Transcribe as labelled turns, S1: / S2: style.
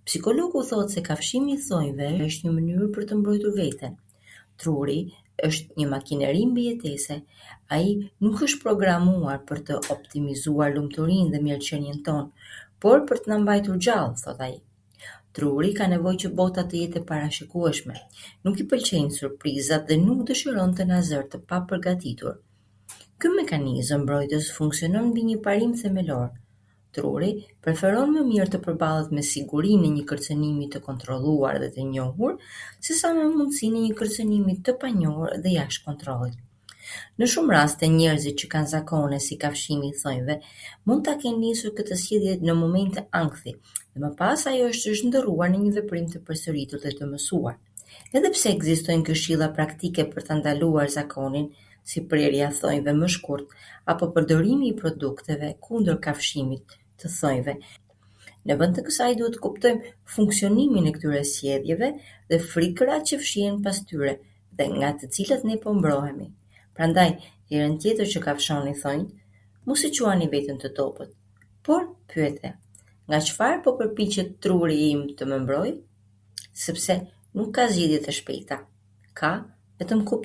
S1: Psikologu thotë se kafshimi i thonjve është një mënyrë për të mbrojtur veten. Truri është një makineri mbijetese. Ai nuk është programuar për të optimizuar lumturinë dhe mirëqenien tonë, por për të na mbajtur gjallë, thotë ai. Truri ka nevojë që bota të jetë e parashikueshme. Nuk i pëlqejnë surprizat dhe nuk dëshiron të na zërë të papërgatitur. Ky mekanizëm mbrojtës funksionon mbi një parim themelor. Truri preferon më mirë të përballet me sigurinë e një kërcënimi të kontrolluar dhe të njohur, sesa me mundësinë e një kërcënimi të panjohur dhe jashtë kontrollit. Në shumë raste, njerëzit që kanë zakone si kafshimi i thonjve mund ta kenë nisur këtë sjellje në momente ankthi dhe më pas ajo është shndërruar në një veprim të përsëritur dhe të mësuar. Edhe pse ekzistojnë këshilla praktike për ta ndaluar zakonin, si prerja e thonjve më shkurt apo përdorimi i produkteve kundër kafshimit të thonjve, në vend të kësaj duhet të kuptojmë funksionimin e këtyre sjelljeve dhe frikërat që fshihen pas tyre dhe nga të cilat ne po mbrohemi. Prandaj, herën tjetër që kafshoni thonjtë, mos e quani veten të dobët, por pyete: Nga çfarë po përpiqet truri im të më mbrojë? Sepse nuk ka zgjidhje të shpejta. Ka vetëm kuptim.